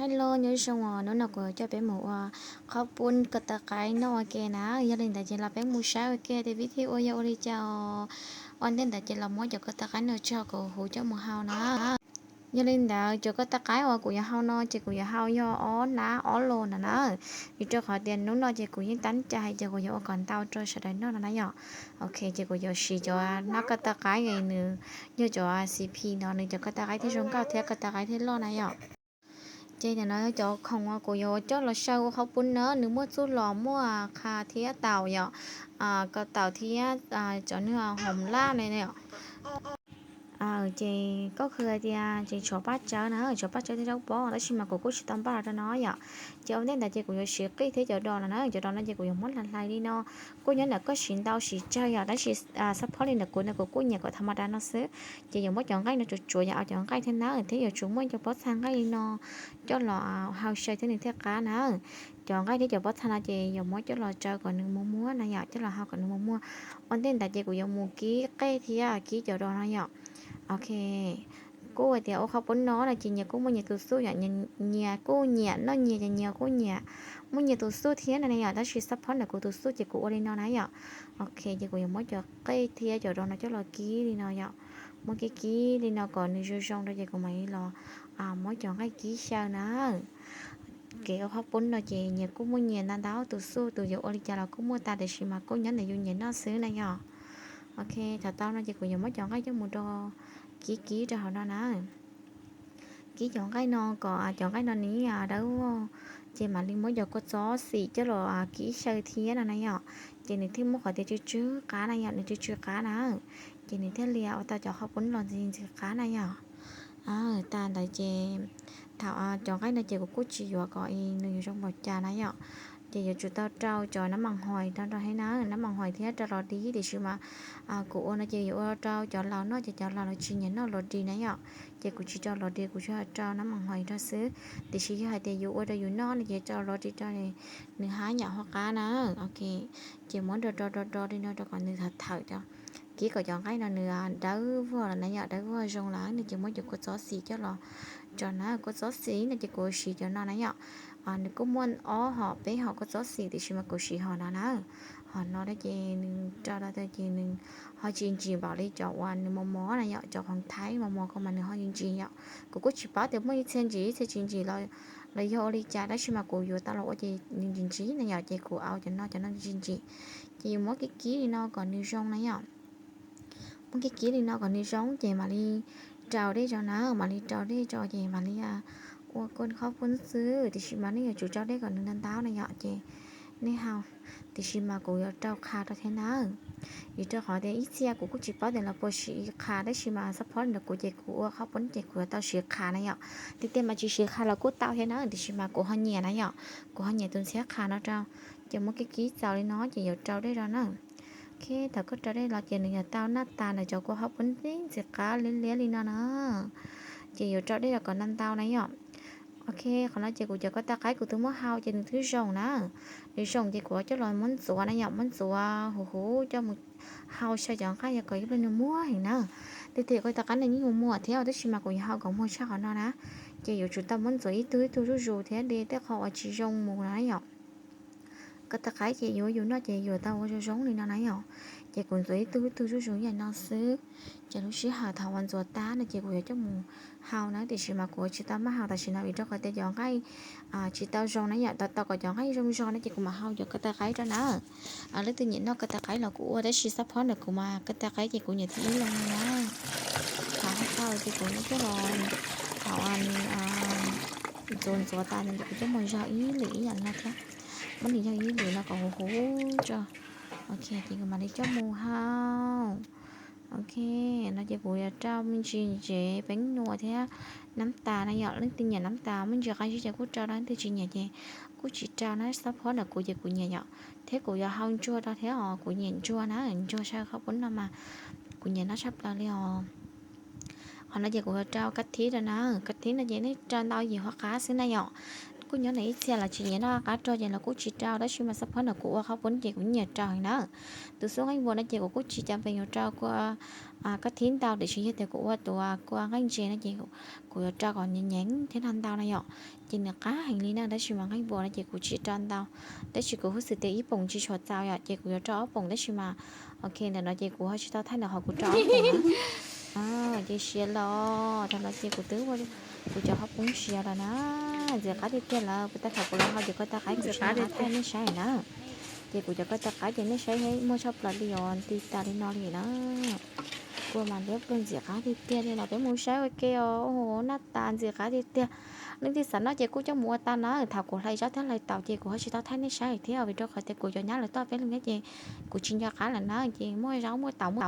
Hello, nyob zoo os, hnub no kuv coj peb mus ua qhaub poob ko taw qaib noj ua ke na. Yog li ntawd ces los peb mus saib ua ke tias vib thib ua yog ua li cas os. Ua ntej ntawd ces los muab cov ko taw qaib no tso kom huv coj mus hau na. Yog li ntawd cov ko taw qaib uas kuv yuav hau no ces kuv yuav hau yog ob hnab ob los na na. Vim rau qhov tias hnub no ces kuv yeej tab cai hais tias kuv yuav ua kom ntau rau sawv daws noj no na yom. Ok, ces kuv yuav siv cov hnab ko taw qaib es nws yog cov C P no, nws cov ko taw qaib thiaj zoo nkauj thiab ko taw qaib thiaj loj na yom. Ces ntawm no cov khoom uas kuv yuav coj los xyaw ua qhaub poob no nws muaj txuj lom, muaj qha thiab taum yom, ko taw thiab cov nws hoom laj ne yom. Ces koj khwv hais tias tseem tshuav paj tsawb na, tshuav paj tsawb thiab zaub pob tab sis mas kuv kuj tsis tau npaj los rau no yom. Ces ua ntej ntawd ces kuv yuav siv qij thiab cov dos no na, cov dos no ces kuv yuav muab hlais hlais li no. Kuj nyob ntawm koj siv ntau siv tsawg yom, tab sis xab phob li ntawm kuv no kuv kuj nyiam kom tha ma da no xwb. Ces yuav muab cov nqaij no tsuav tsuav yom, cov nqaij thiab na, thiab yuav tsum muaj cov pob txha nqaij li no coj los hau xyaw thiab nws thiaj qab na. Cov nqaij thiab cov pob txha no ces yuav muab coj los tsaws kom nws muag muag na yom, coj los hau kom nws muag muag. Ua ntej ntawd ces kuv yuav mus kib qej thiab kib cov dos no yom. Ok, kuj hais tias ua qhaub poob no no ces nyias kuj muaj nyias tus xuj yom, nyias kuj nyiam noj nyias ces nyias kuj nyiam muaj nyias tus xuj thiab no ne yom, tab sis xab phob ntawm kuv tus xuj ces kuv ua li no na yom. Ok, ces kuv yuav muab cov qej thiab cov dos no coj los kib li no yom. Muab kib kib li no kom nws zoo zoo rau ces kuv mam li los muab cov nqaij kib xyaw na. Kev ua qhaub poob no ces nyias kuj muaj nyias ntau ntau tus xuj, tus yuav ua li cas los kuj muaj tas, tiam sis mas kuj nyob ntawm yus nyiam noj xwb na yom. Ok, thaum tau no ces kuv yuav muab cov nqaij coj mus rau, kib kib rau hauv no na. Kib cov nqaij no kom cov nqaij no nws dawb vog, ces mam li muab cov kua txob xim coj los kib xyaw thiab no na yom. Ces nws thiaj muaj qhov tias tsw tsw qab na yom, nws tsw tsw qab na, ces nws thiaj li ua tau cov qhaub poob los ntxim ntxim qab na yom. Tas ntawd ces thaum cov nqaij no ces kuv kuj tsis yuav kom nws yuav zoo npaum cas na yom. Ces yuav tsum tau rau cov nab mas hois rau rau thiab na, nab mas hois thiab rau los dib, tiam sis mas kuv ua no ces yuav ua rau cov laus noj ces cov laus lawv tsis nyiam noj los dib na yom. Ces kuv tsis rau los dib, kuv tsuas rau nab mas hois rau xwb. Tiam sis yog hais tias yus ua rau yus noj no ces rau los dib rau nws haj yam ho qab na. Ok, ces muab do do do do li no rau kom nws thawm thawm cov, kib kom cov nqaij no nws dawb vog lawm na yom, dawb vog zoo lawm no ces muab cov kua txob xim coj los tso na. Kua txob xim no ces kuv siv cov no na yom. Nws kuj muaj ob hom peb hom kua txob xim, tiam sis mas kuv siv hom no na. Hom no ces nws rau rau ces nws ho tsis ntsim npaum li cov uas nws mos mos na yom, cov khoom thaib mos mos ko mas nws ho ntsim ntsim yom. Kuv kuj tsis paub tias muaj ib txhia ntsim ib txhia tsis ntsim los yog ua li cas, tab sis mas kuv yuav tau los ua ces nws ntsim ntsim na yom, ces kuv au cov no, cov no ntsim ntsim. Ces yus muab kib kib li no kom nws zoo na yom. Muab kib kib li no kom nws zoo ces mam li rau dej tso na, mam li rau dej tso ces mam li ua kua qhaub poob xwb, tiam sis mas nej yuav tsum rau dej kom nws ntau ntau na yom, ces nej hau, tiam sis mas kuv yuav rau qha rau thiab na. Vim rau qhov tias ib txhia kuv kuj tsis paub tias lawv puas siv qha, tab sis mas xab phob ntawm kuv ces kuv ua qhaub poob ces kuv yuav tau siv qha na yom. Tiag tiag mas tsis siv qha los kuj tau thiab na, tiam sis mas kuv ho nyiam na yom, kuv ho nyiam tus ntxhiab qha no rau. Ces muab kib kib txaus li no ces yuav rau dej rau na. Ok, thaum koj rau dej los ces nws yuav tau naj tas ntawm cov kua qhaub poob ntxim ntxim qab liab liab li no na. Ces yuav rau dej los kom ntau ntau na yom. Ok, qhov no ces kuv cov ko taw qaib kuv twb muab hau ces nws twb zoo na. Nws zoo ces kuv coj los muab ntxuav na yom, muab ntxuav huv huv coj mus hau xyaw cov nqaij yog kom ib pliag nws muag heev na. Tiag tiag ko taw qaib no yeej muag muag thiab, tab sis mas kuv yuav hau kom muag tshaj qhov no na. Ces yuav tsum tau muab ntxuav ib tug ib tug zuj zus thiab de tej qhov uas tsis zoo mus na yom. Ko taw qaib ces yuav yus noj ces yuav tau ua zoo zoo li no na yom. Ces kuv ntxuav ib tug ib tug zuj zus ib yam no xwb. Ces lub sij hawm thaum uas ntxuav tag no ces kuv yuav coj mus hau na, tiam sis mas kuv tsis tau maj hau tam sim no vim rau qhov tias cov nqaij tsis tau zoo na yom. Tau tau kom cov nqaij zoo zog no ces kuv mam hau cov ko taw qaib rau na. Leej twg nyiam noj ko taw qaib los kuj ua, tab sis xab phob ntawm kuv mas ko taw qaib ces kuv nyiam thib ib los no na. Thaum hau tag ces kuv coj los, thaum ntxuav ntxuav tas ces kuv coj mus yog ib lwm ib yam no thiab. Muab nws yog ib lwm no kom huv huv tso. Ok, ces kuv mam li coj mus hau. Ok, no ces kuv yuav rau me ntsis ntsev peeb nuam thiab nab tas na yom. Leej twg nyiam nab tas me ntsis qab zib ces kuj rau, leej twg tsis nyiam ces kuj tsis rau na. Xab phob ntawm kuv ces kuv nyiam yom, thiab kuv yuav hau ntsuag rau thiab os, kuv nyiam ntsuag na, ntsuag xyaw qhaub poob no mas kuv nyiam noj tshaj plaws li os. Qhov no ces kuv yuav rau kab thib rau na, kab thib no ces nej rau ntau yim hauv qab xwb na yom. Kuj nyob ntawm ib txhia los tsis nyiam noj qab rog ces los kuj tsis rau, tab sis mas xab phob ntawm kuv ua qhov pub ces kuv nyiam rau heev na. Tus xub nqeeb npua no ces kuv kuj tsis cam peem yuav rau kua kab thib ntau, tiam sis yog tias kuv ua tus kua nqeeb ntse no ces kuv yuav rau kom nyeem nyeem thiab ntau ntau na yom. Ces nws qab heev li na, tab sis mas nqeeb npua no ces kuv tsis rau ntau, tab sis kuv hub xwm tias ib poom tsis tshua txaus yom, ces kuv yuav rau ob poom, tab sis mas ok ntawm no ces kuv ho tsis tau thaij ntawm qhov kuv rau ob poom na. Ces siav los thaum no ces kuv twb ua kuv cov qhov poob siav lawm na. Ntxim qab tiag tiag lawm, puas tau thaum kuv los ho cov ko taw qaib kuv tsis nco qab thaij nej saib na. Ces kuv cov ko taw qaib ces nej saib muaj tshaj plaws li os, nti tas li no li na. Kua mas liab pluag ntxim qab tiag tiag li lawm, peb mus saib ua ke os. Naj tas ntxim qab tiag tiag. Leej twg xav noj ces kuj coj mus ua tau na. Thaum kuv hlais zaub thiab hlais taum ces kuv ho tsis tau thaij nej saib thiab, vim rau qhov tias kuv cov nyab lawv tuaj peb leeg thiab ces kuv tsis nco qab lawm na. Ces muaj zaub muaj taum muaj